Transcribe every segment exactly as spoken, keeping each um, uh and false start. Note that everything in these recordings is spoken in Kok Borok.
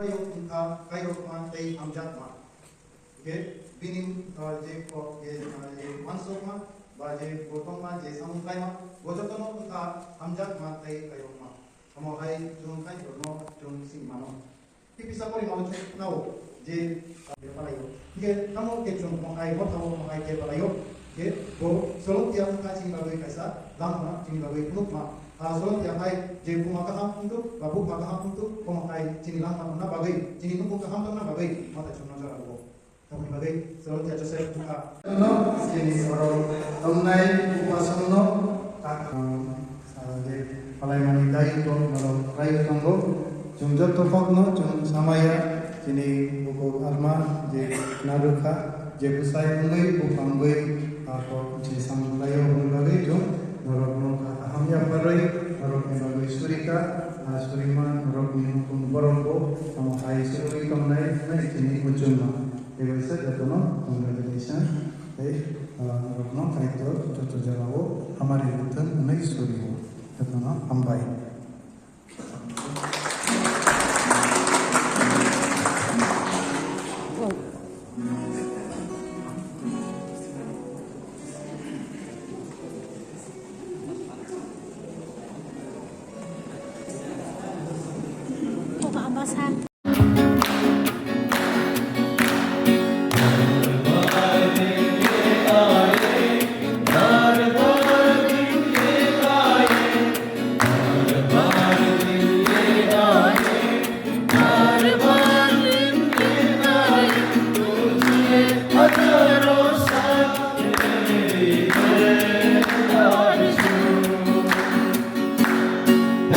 Wngkha kairokma tei hamjakma. Hwnkhe bini, ah, je kok, je, ah, je uansukma ba je bo tongma, je samung khlaima, bo jotono wngkha hamjakma tei kairokma. Omo hai chwng Kaitorno chwng sing mano. Kisa pori mano chwng nao je, ah, palaio. Hwnkhe tamo khe chwng mo hai, mo thabo mo hai khe palaio. Hwnkhe bo Solomon wngkha chini bagwi kaisa langma, chini bagwi phunukma. Ah, Solomon hai je buma kaham wngthu, ba buma kaham wngthu, omo hai chini langma tongna bagwi, chini nukung kaham tongna bagwi, mo tai chwngno jora rwo. Aboni bagwi Solomon Joseph wngkha. No, chini oro tongnai upasokno, ah, ah, je palaimani dayitwo norok khlaiwi tongo. Chwng joto kokno chwng samaya, chini bukhuk alma je narwkha, je bwsai wngwi buphang wngwi, ah, kok je samung khlaio, aboni bagwi chwng norokno kha kaham yapharwi, norokni bagwi surikha, ah, surima norokni nukung borokbo tamo hai surwi tongnai hwnwi chini muchungma. Tei waisa jotono congratulation tei, ah, norokno Kaitor joto jorao hamari wngthung hwnwi surio. Jotono hambai.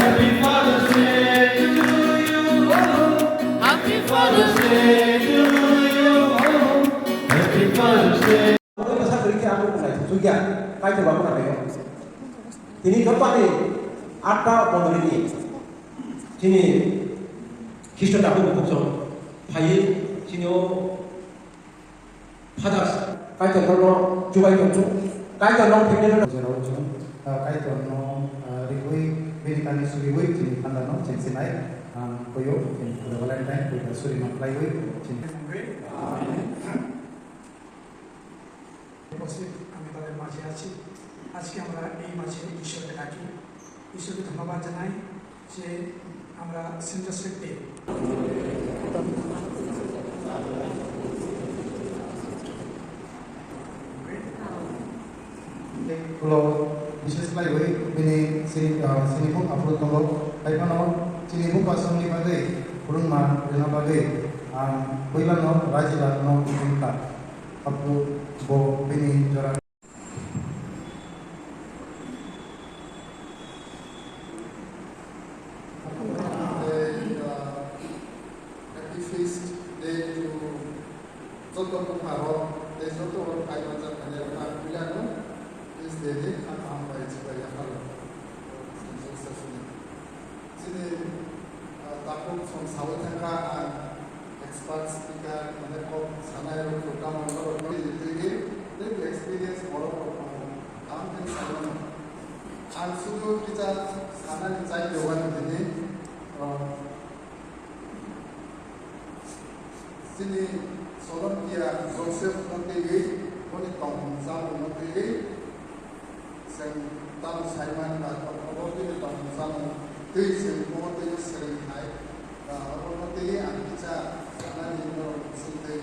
Happy Father's Day to you all. Happy Father's Day to you all. Happy Father's Day. Omo bwsa kwrwi khe ang bukhuk naithok sukya, Kaitor ba mwnang naio. Tini joto ani atta mondolini chini Khristo tabuk bukhuk chwng phaiwi chini o Fathers, Kaitor no chubai tongchu, Kaitor no phiknai no. Jerao chwng, ah, Kaitor no, ah, riwi, bini kani suriwi chini panda no chengsinai, ang koyo, chini Valentine, koyo suri ma khlaiwi, chini. উপস্থিত আমি তাদের মাঝে আছি। আজকে আমরা এই মাঝে ঈশ্বরকে ডাকি, ঈশ্বরকে ধন্যবাদ জানাই যে আমরা centre state day. Ulo bises khlaiwi bini sini, ah, sini buk aphuru tongo. Hai phano chini buk ba songni bagwi khulumma rwna bagwi ang puilano raji rokno wngkha. Aphuru bo bini jora. Tei, uh, happy feast day to joto bupharok tei joto hor phai manjak phai rok ang puilano feast day ni kha kaham bai chibai yapharo. Chini, ah, tabuk chwng saui thangkha, ang expert speaker, mane kok sanai rok, program rok, rok ni twi twi experience borok rok tongo. Ang khe sai mano. Ang sudu kisa sanani chai rwani tini, ah, Chini Solomon Joseph no twiwi, boni tongmung chamung no twiwi, chwng tamo saiman ba tongmung bo bini tongmung chamung twi chwng bo twi sereng hai, ba obo no twiwi ang kisa sanani norok sing twi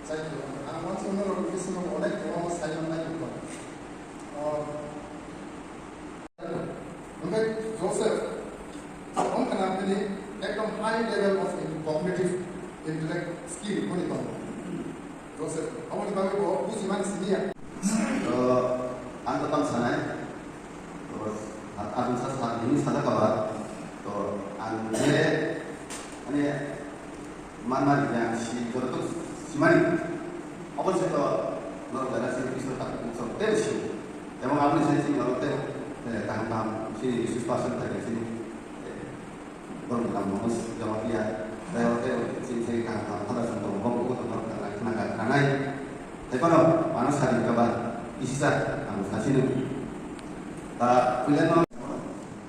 chai tongo. Ang wansuk norok bisingo onek kwbangma saiman nai tongo. O, Hwnkhe Joseph, wngkha na bini ekdom high level of in-, cognitive intellect skill boni tongo. Joseph, aboni bagwi bo bujimani simi ya. To, ang to tang sanai. To, a-, aboni sa sa, bini sajak kaba. To, ang je, mane, Manmani yang si joto simani. Obo se to norok jaga sini Iswar tak sok tei si. Emang aboni se sini norok tei, eh, kaham kaham sini Iswar pasal tak sini. Eh, borok kaham mo jawab ya. Tei ote sini sini kaham kaham pada sini to bom ko to norok tak khna ka khna nai. Tei pano mano sadi ka ba isi sa ang sa sini. Ta puila no.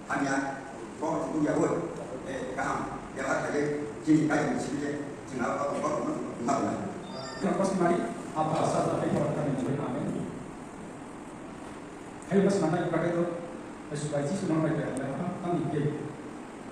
Hamya, kok tu ya woi. Eh, kaham. Ya ba kage, chini kage chini. Chwng abo borokno ma rwnai. Chwng kosto mari, Apha, Asa, tei Borok Thani Joi. Amen. Hai wngkha swnamnai Bwkha Kaitor, Jisu bai Jisu nang bai bai hambai hambai tang ni khe.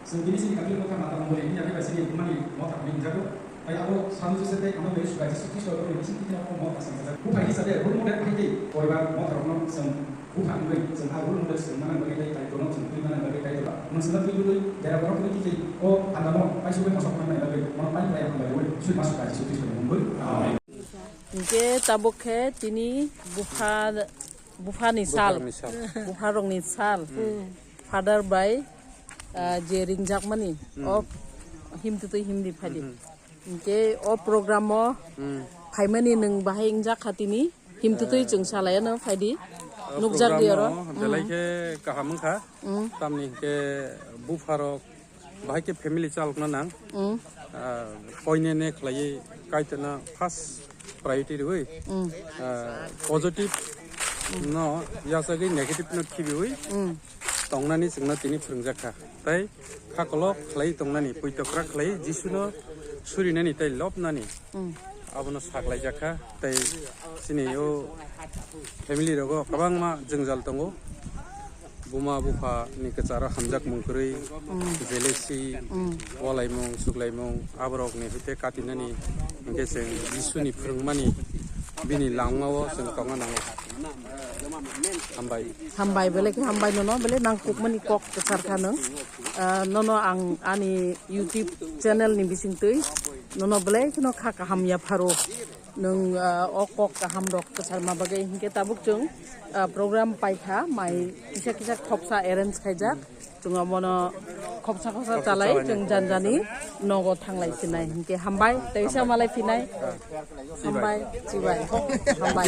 Chwng bini sini kapil motha mata mongoli ni yapi bai sini bumani motha ni jago. Tai abo sanu jese tei amo bai Jisu bai Jisu Khristo ni bisi tini abo motha sini jago. Buphai hisabe role model bai tei poribar motha rokno chwng bupha wngwi chwng a role model chwng mana bagwi tei Kaitor no chwng twi mana bagwi Kaitor. Mwswkna twi twi bera borok twi twi o andamo paisugwi mosok manai bagwi mono pai pai hambai rwi sui masuk bai Jisu Khristo ni mungwi. Amen. Hingke tabuk khe tini bupha, buphani sal, Bupharokni sal. Bupharokni sal. Father bai, ah, je ringjakmani, o him tutui him ri phadi. Hingke o program o phaimani nwng bahai wngjak kha tini, him tutui chwng salai ano phaidi. O nukjak di oro. Program no belai khe kaham wngkha. Tamni hingke bupharok bahai khe family chalokna nang. Mm. Ah, koinene khlaiwi Kaitorno first priority rwui, ah, positive no yachagwi negative no khibiui tongnani chwngno tini phwrwngjak kha. Tei kha kolok khlaiwi tongnani, puitokra khlaiwi Jisuno surinani tei lobnani abono saklaijak kha. Tei chini o family rogo kwbangma jwngjal tongo. Buma bupha ni kwcharo hamjakmung kwrwi, jealousy, walaimung, suklaimung, aborok ni hwite katinani hwnkhe chwng Jisuni phwrwngmani bini langmao chwng tongna nango. Hambai. Hambai, belai khe hambai nono, belai nangkukmani kok kwchar kha nwng. Ah, nono ang ani YouTube channel ni bisingtwi nono belai kheno kha kaham yapharo. Nwng, ah, o kok kaham rok kwcharma bagwi hinkhe tabuk chwng, ah, program paikha, mai kisa kisa khopsa arrange khaijak. Chwng omono khopsa khopsa chalai chwng janjani nogo thanglai sinai hinkhe hambai, teisa malai phinai. Hambai, chibai. Hambai.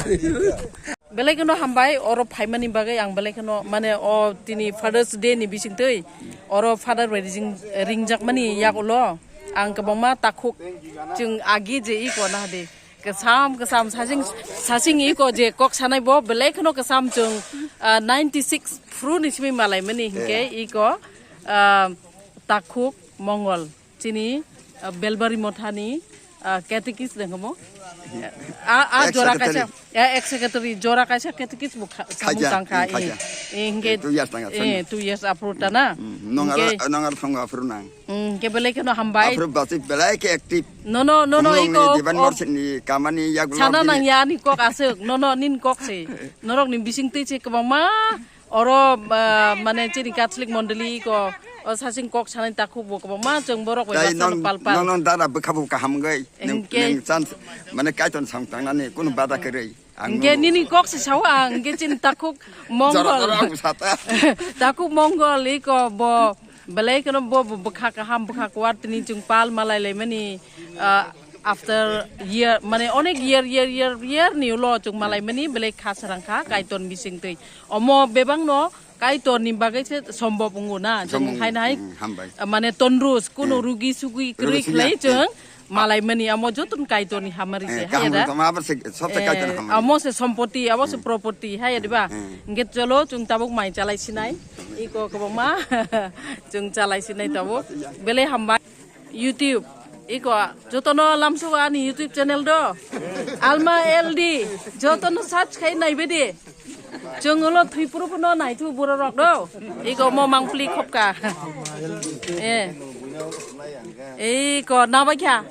Belai kheno hambai, oro phaimani bagwi ang belai kheno, mane, o tini Father's Day ni bisingtwi oro father bai ring-, ringjakmani yagulo ang kwbangma takhuk chwng agi je iko nahadi. Kwcham, kwcham, sasing, sasing iko je kok sanai bo belai kheno kwcham chwng, ah, ninety six phru ni simi malai mani hinkhe iko, ah, takhuk Mongol chini, ah, Belbari Mothani, ah, catechist dengmo. A, a jora kaisa, ex secretary jora kaisa catechist bo samung tangkha. Hinkhe two years aphru tana. Nongar, nongar thongo aphru nang. Hmm, ke belai kheno hambai. Aphuru basi belai khe active. No, no, no, no, iko, Diban Morsini kamani yagulo sana nang ya ni kok asuk. No, no, nin kok se. Norok ni bising twi se kwbangma oro, ah, mane chini Catholic mondoli iko o sasing kok sanai takhuk bo kwbangma chwng borok bai basa no pal pal. Nong nong dara bwkha bo kaham gwi. Neng chance mane Kaitor samung tangnani kunu bada kwrwi. Hingke nini kok se sao ang, hingke chini takhuk Mongol. Takhuk Mongol iko bo belai kheno bo, bo bwkha kaham bwkha kwar tini chwng pal malai laimani, ah, after year, mane onek year, year, year, year ni ulo chwng malai mani belai kha sarang kha Kaitor bising twi. Omo bebang no Kaitor ni bagwi se sombop wngo na, chwng hai nai, mane tonrus, kuno rugi sugui kwrwi khlai chwng malai mani, amo joto ni Kaitor ni hamari se, hai da? Amo se sompoti, amo se property, hai da ba? Hingke cholo, chwng tabuk mai chalai sinai, iko kwbangma, chwng chalai sinai tabuk, belai hambai. YouTube, iko, jotono lamsogo ani YouTube channel do. Alma L D, jotono search khai naibe de. Chwng ulo thwi puru phuno naithu buro rok do. Iko mo mangpli khopka. Eh. Iko nabai kha.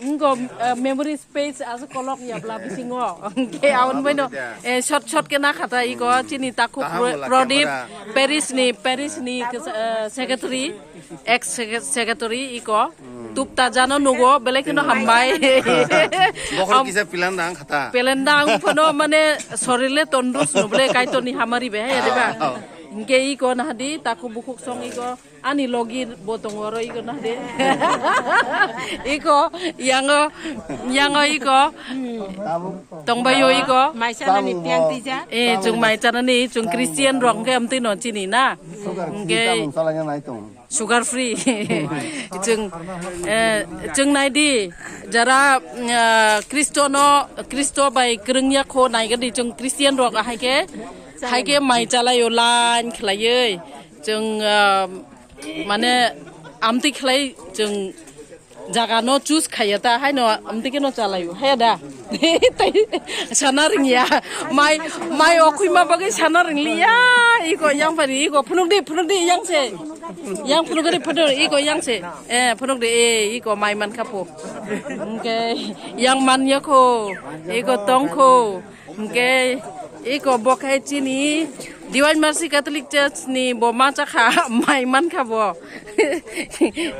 Ngo, eh, memory space as kolok yabla bisingo. Ke aun boino, eh, short short ke na khata iko chini takhuk Prodip, Paris ni, Paris ni, eh, secretary, ex secretary iko. Tup ta jano nugo, belai kheno hambai. Bokhol kisa pilan dang khata. Pilan dang phano mane sorile tondus no belai Kaitor ni hamari be hai de ba. Hingke iko nahadi takhuk bukhuk song iko. Ani logi bo tongo oro iko nahde. Iko, yango, yango iko. Tongbayo iko. Mai chanani tiang tija. Eh, chwng mai chanani, chwng Christian rok hwnkhe amtwi no chini na. Hwnkhe sugar free. Chwng, eh, chwng naidi, jara, eh, Kristo no, Kristo bai kwrwngya kho naigadi chwng Christian rok haikhe, haikhe mai chalaio line khlaiwi. Chwng, ah, mane, Amtwi khlai chwng jaga no choose khaiya ta, haino amtwi khe no chalaio, haya da? Tei sana ringya, mai, mai okhwima bagwi sana ringliya, iko yang phani, iko phunuk di, phunuk di yang se, yang phunuk di, phunuk, iko yang se, eh, phunuk di, eh, iko mai man kha pho. Hwnkhe yang man ya kho, iko tong kho. Hwnkhe iko bo khe chini Divine Mercy Catholic Church ni bo ma chakha, mai mankha bo.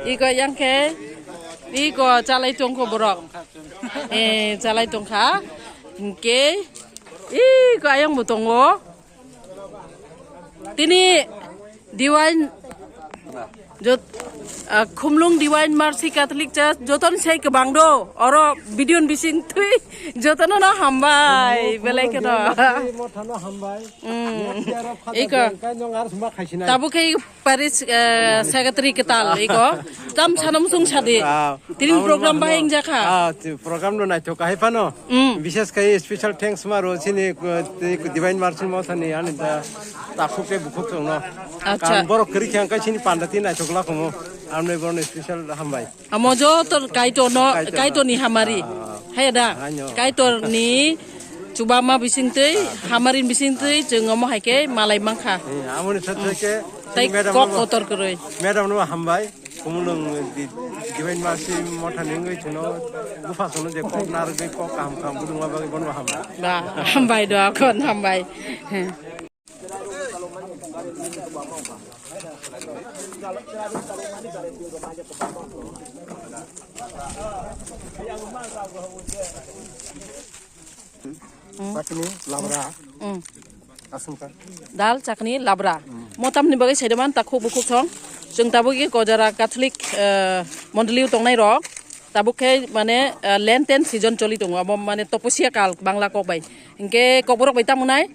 Iko yang khe iko chalai tongkho borok. Eh, chalai tongkha. Hwnkhe iko ayang bo tongo. Tini Divine jot-, ah, Khumlung Divine Mercy Catholic Church joton sei kwbang do. Oro video ni bising twi jotono no hambai, belai kheno. Mothano hambai. Mm. Next year o Father Iko. Day, kai nong ar suma khaisinai. Tabuk khe parish, eh, secretary kwtal iko. Tam sanam sung sadi. Ah, tini amo program no bahai wngjakha. Ah, ti program no naithok kahai phano. Mm. Bishes khai special thanks maro chini, uh, ti Divine Mercy Mothani ani da takhuk tei bukhuk chwngno. Acha. Kan borok kwrwi khe ang kai chini panda tin naithok lakhungo. Amne borokno special hambai. Amo joto Kaitor no, Kaitor no. Kaitor ni hamari. Ah. Haya da? Ano. Kaitor ni chubama bisingtwi, hamari bisingtwi, chwng omo hai khe malai mankha. Eh, amoni sathe khe Tei madam kok no, kotor kwrwi. Madam no hambai. Kumulung di, Divine Mercy Mothani wngwi chwngno bupha chwngno je kok narwgwi kok kaham kaham budungma bagwi bono hambai. Ba, hambai do, akon hambai. Chakni labra. Mm. Aswngkha. Dal, chakni, labra. Mm. Motamni bagwi saidoman takhuk bukhuk song. Chwng tabuk iko jora Catholic, eh, mondoli tongnai rok. Tabuk khe mane, eh, Lenten season choli tongo. Abo mane toposia kal Bangla kok bai. Hinkhe kokborok bai tamo nai?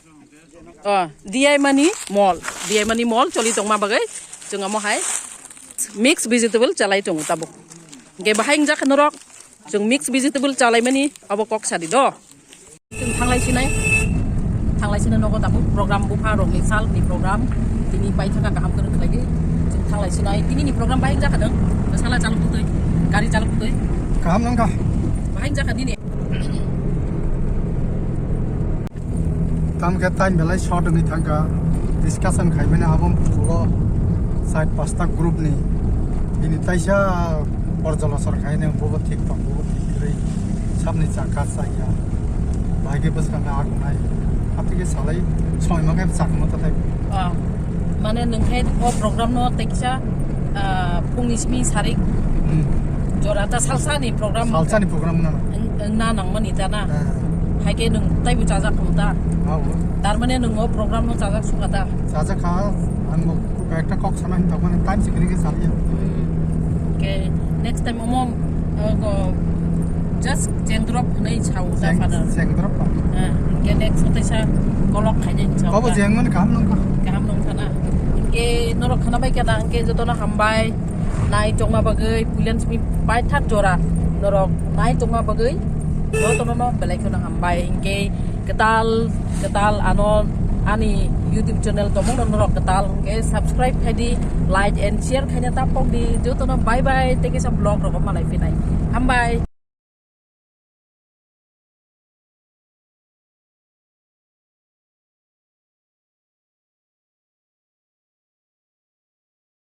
Oh, D I mani mol. D I mani mol choli tongma bagwi chwng omo hai mix vegetable chalai tongo tabuk. Hinkhe bahai wngjak khe norok chwng mix vegetable chalaimani abo kok sadi do. Chwng thanglai sinai, thanglai sinai nogo tabuk program bupha rokni salni program. Tini paithaka kaham kwrwng khlaidi. Chwng thanglai sinai. Tinini program bahai wngjak kha dong. Sala chalok twi, gari chalok twi. Kaham nangkha. Bahai wngjak kha nini. Tamo khe time belai short wngwi thangkha, discussion khaimani abo pulo side pasta group ni bini taisa porjolo sor khaine bobo thik tong, bobo thik kwrwi, sabni chakha chaya, bai khe bwskangno arwnai, haptike salai soi ma khe chakma tatai. Ah, mane nwng khe o program no tei kisa, ah, phungni simi sarik Hmm. jora ta salsa ni program. Salsa ni program na. Wng-, wngna nangmani ta na? Ah. Hai khe nwng taibo chajak kho ta? Ah, o. Tar mane nwng o program no chajak sukha ta? Chajak kha, ang bo koi ekta kok sana hin tongmani time sikiri khe saliya. Hmm. Khe next time omo, uh, go just chengdrop hwnwi sao ta, Cheng-, father? Chengdrop pa. Ah, khe next hotai sa kolok khainai sao ta. Kobo jengmani kaham nangkha. Kaham nangkha na? Khe norok khana bai khe na, khe jotono hambai. Nai tongma bagwi puilan simi paithak jora norok nai tongma bagwi jotono no belai kheno hambai. Hinkhe kwtal kwtal ano ani YouTube channel tongmano norok kwtal hinkhe subscribe khaidi, like and share khaina ta pokdi. Jotono bye bye, tei kisa vlog rogo malai phinai. Hambai.